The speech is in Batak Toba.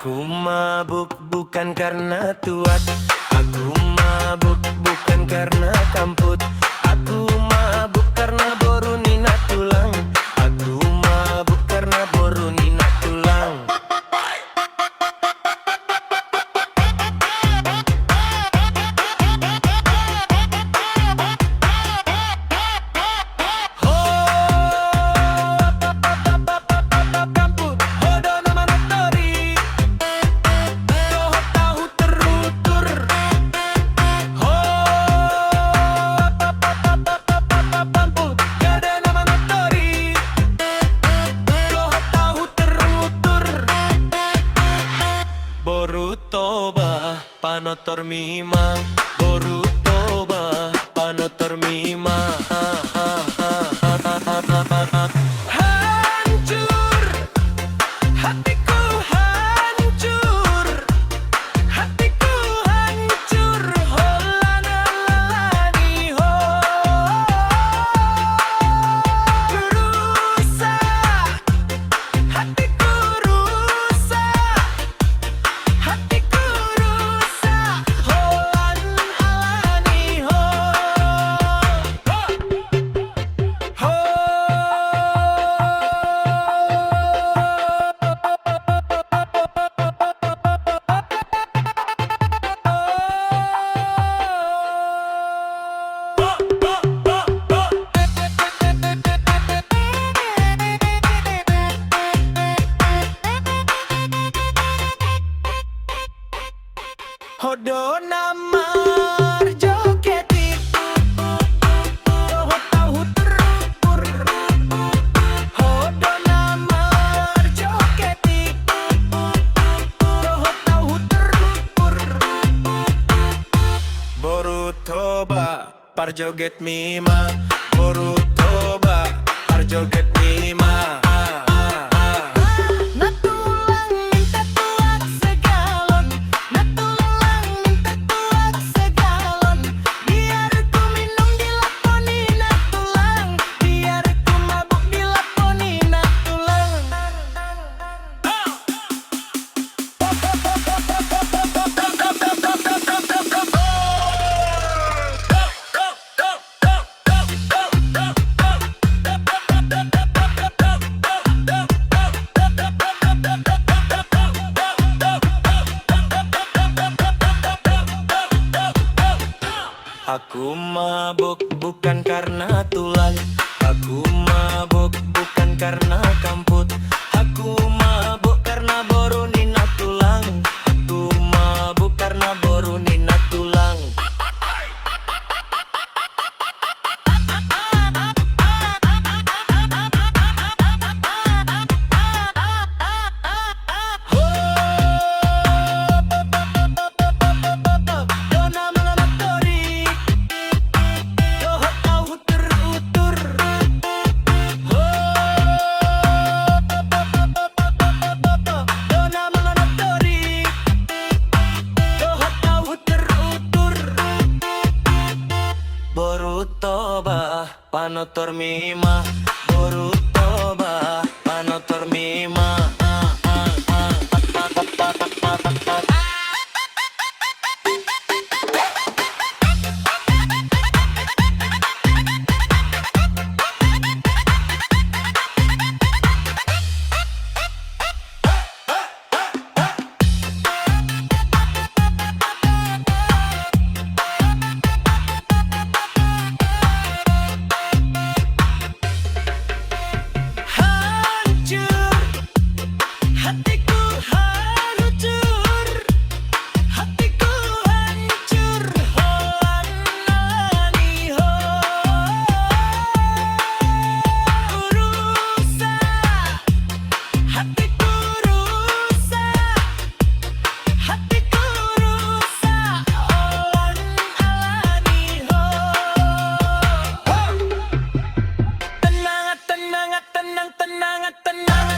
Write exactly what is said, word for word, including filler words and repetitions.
Aku mabuk bukan karena tuak. Aku mabuk bukan karena kamput. Aku mabuk karena boru ni Natulang. Aku mabuk karena boru ni Natulang. Ho, kamput, ho do na manatori. Dohot tahu terutur. Ho, kamput, ho do na manatori. Dohot tahu terutur. Boru Toba. Panotor mi ma, boru Toba, panotor mi ma. Hancur, hatiku hancur, hatiku hancur, holan ala ni ho. Rusak, hatiku rusak. Hatiku rusak, holan ala ni ho. Ho. Ho do na marjoget i, dohot tahu terutur. Ho do na marjoget i, dohot tahu terutur. Boru Toba. Parjoget mi ma, boru Toba, parjoget mi ma. Natulang minta tuak segalon, Natulang minta tuak segalon. Biar ku minum di lapo ni Natulang, biar ku mabuk di lapo ni Natulang. Aku mabuk bukan karena tulang. Aku mabuk bukan karena kamput. Aku mabuk karena boru ni Natulang. Aku mabuk karena boru ni Natulang. Boru Toba. Panotor mi ma, boru Toba, panotor mi ma. Hancur, hatiku hancur, hatiku hancur, holan ala ni ho. Rusak, hatiku rusak, hatiku rusak, holan ala ni ho. Tenang, tenang, tenang, tenang, tenang.